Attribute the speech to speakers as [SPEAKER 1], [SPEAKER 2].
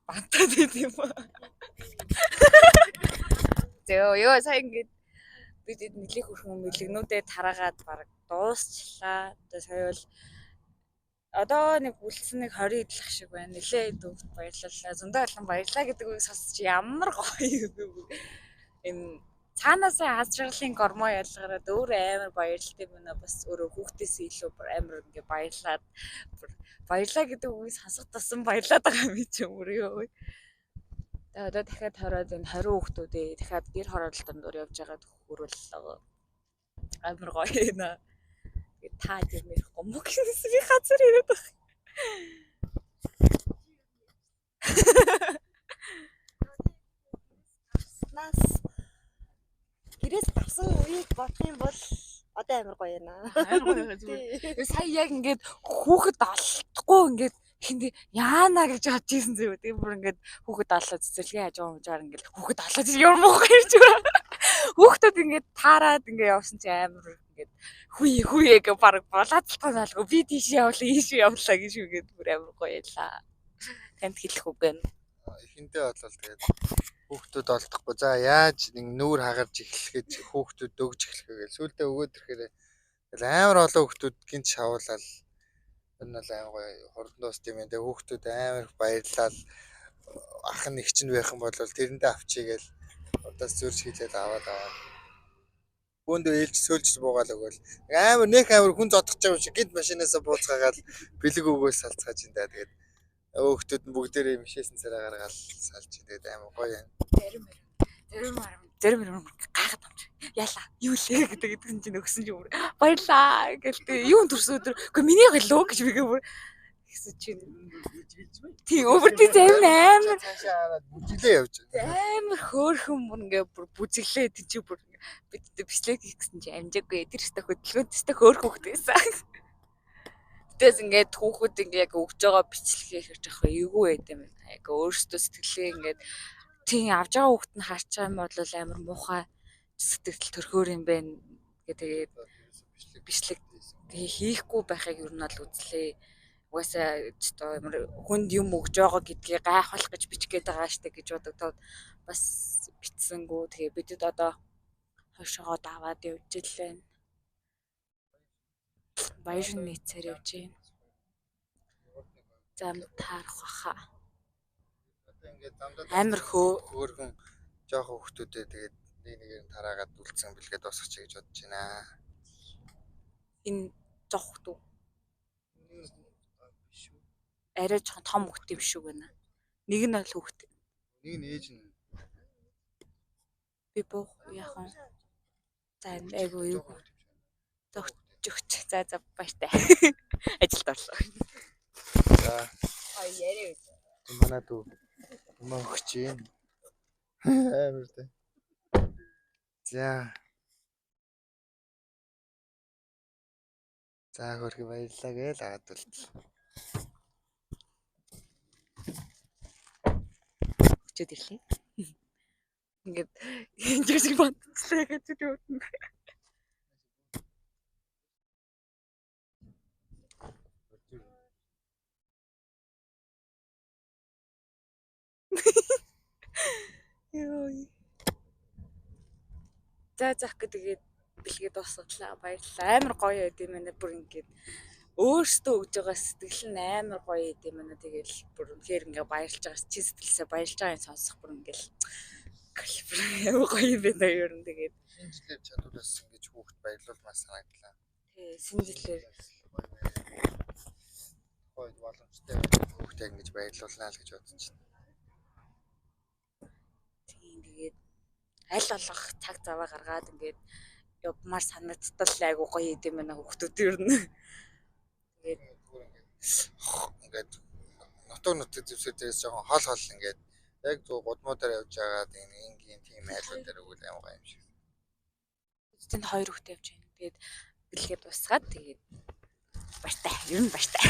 [SPEAKER 1] Бантаад байт юм аа. Зөө ёо, сая ингээд бид нэлээх хөрхөн мэлэгнүүдээ тараагаад бараг дуусчлаа. Одоо сая бол одоо нэг үлдсэн нэг 20 идэх шиг байна. Нэлээ дөвт баярлалаа. Зөндөө олон баярлаа гэдэг үгийг сонсч ямар гоё юм бэ. Энэ цаанаасаа аз жаргалын гормон ялгараад өөр амар баярлалтай юм байна. Бас өөрөө хүүхдээс илүү амар ингээ баярлаад баярлаа гэдэг үгийг сонсох тусам баярлаад байгаа юм чи өөр юу. Тэгээ одоо дахиад хороод энэ 20 хүүхдүүдээ дахиад гэр хороолтон дээр явж байгаад хөрвөл амар гоё юм аа. Тэгээд та юм ярихгүй мөн гэсэн би газар яриад байгаа.
[SPEAKER 2] Нас гэрээс гарсан үеийг бодох юм бол одоо амар гоё юм аа.
[SPEAKER 1] Амар гоё зүгээр. Сая яг ингээд хүүхэд олдохгүй ингээд хинд яана гэж бодож ирсэн зү. Тэгээ бүр ингээд хүүхэд олоод цэцэрлэгийн хажуу хажуугаар ингээд хүүхэд олоод юм муух ирж байгаа. Хүүхдүүд ингээд таарад ингээд явсан чи амар ингээд хүй хүй гэх баг булаацалтай залгүй би тийш явлаа ийш явлаа гэж үгээд бүр амар гоё ялаа. Танд хэлэх үг байна.
[SPEAKER 3] Эхэндээ болол тэгээд хүүхдүүд олдохгүй. За яаж нэг нүүр хагарч эхлэх гэж хүүхдүүд өгж эхлэх вэ гэл. Сүүлдээ өгөөд ирэхээр тэгэл амар олон хүүхдүүд гинт шавуулаад энэ бол амар гоё хурдан дуст юм байна. Тэгээ хүүхдүүд амар их баярлал ах нь их чинь байх юм бол тэрэндээ авчий гээл удаас зөрж хийлээд аваад аваад. Бөөндөө ээлж сөөлж буугаал өгөөл. Амар нэх амар хүн зодох юм шиг гинт машинаасаа бууцгаагаал бэлэг өгөөл салцгааж энэ да. Тэгээд хүүхдүүд нь бүгдээрээ мишээсэн царай гаргаал салж тэгээд амар гоё юм.
[SPEAKER 1] Зарим зарим гайхаад амч. Яла юу лээ гэдэг гэдгсэн чинь өгсөн чинь бүр баярлаа гэл тэг юун төрсөн өдөр үгүй миний гэлөө гэж бигээ бүр гэсэн чинь тийм өвөр тий зарим амар
[SPEAKER 3] цаашаа хараад бүжиглээ явж байгаа.
[SPEAKER 1] Амар хөөрхөн бүр ингээ бүр бүжиглээ тий чи бүр бид бичлэг хийх гэсэн чи амжаагүй тэр өстө хөдөлгөөн өстө хөөрхөн хөхт байсан. Тэгээс ингээд хүүхэд ингээ яг өгж байгаа бичлэгээ хэрч явах эвгүй байд юм байна. Яг өөрөөсөө сэтгэлээ ингээд тийм авж байгаа хүүхэд нь харч байгаа юм бол амар муухай сэтгэл төрхөөр юм байна гэ тэгээд бичлэг хийхгүй байхыг ер нь бол үзлээ. Угаасаа өстой амар хүнд юм өгж байгаа гэдгийг гайхуулах гэж бичих гээд байгаа штэ гэж бодогдоод бас битсэнгүү. Тэгээ бидэд одоо хойшоогоо даваад явж л байна. Баяр нийцээр явж байна. Зам таарах баха.
[SPEAKER 3] Одоо ингээд замдаа
[SPEAKER 1] Амар
[SPEAKER 3] хөөрхөн жоохон хүүхдүүдээ тэгээд нэг нэгээр нь тараагаад үлдсэн бэлгээ дуусгачих гэж бодож байна.
[SPEAKER 1] Энэ жоох хөхт үү?
[SPEAKER 3] Биш үү?
[SPEAKER 1] Арай жоохон том хөхт юм шиг байна. Нэг нь бол хөхт.
[SPEAKER 3] Нэг нь ээж нь
[SPEAKER 1] Би буух яхан. За энэ айгу юу
[SPEAKER 3] жоохон хүүхд юм шиг.
[SPEAKER 1] Зөгч. За за баяртай. Ажилд орлоо.
[SPEAKER 3] За
[SPEAKER 1] Ой яриа.
[SPEAKER 3] манай дүү юм өгч юм. Амар тэ. За. За хөрхи баярлалаа гээл агаад үлдлээ.
[SPEAKER 1] Өчөөд ирлээ. Ингээд энэ шиг бантцлаа гэж үү. Йой. За за тэгээд бэлгээ дуусгалаа. Баярлалаа. Амар гоё байд юм байна. Бүр ингээд өөртөө өгж байгаа сэтгэл нь амар гоё байд юм байна. Тэгэл бүр үнэхээр ингээд баярлж байгаа. Чи сэтгэлсээ баярлж байгааг сонсох бүр ингээд бүр амар гоё юм байна ер нь тэгээд
[SPEAKER 3] Шинэ жилээр чадвараас ингэж хүүхд баярлуулмаар санагдлаа.
[SPEAKER 1] Тий, шинэ жилээр
[SPEAKER 3] гоё боломжтой хүүхдээ ингэж баярлуулнаа л гэж бодож байна.
[SPEAKER 1] Тийм тэгээд аль болох цаг заваа гаргаад ингээд явмаар санагдтал айгу гоё юм байна хүүхдүүд ер нь. Тэгээд
[SPEAKER 3] Ингээд нутаг нутаг зэвсэг дээрээс жоохон хол хол ингээд яг зөв гудмуудаар явж байгаад энэ энгийн тийм айлуудаар өгвөл амар гоё юм шиг.
[SPEAKER 1] Тэнд хоёр хүүхдээ явж байна. Тэгээд бэлгээ дуусгаад тэгээд баяртай. Ер нь баяртай.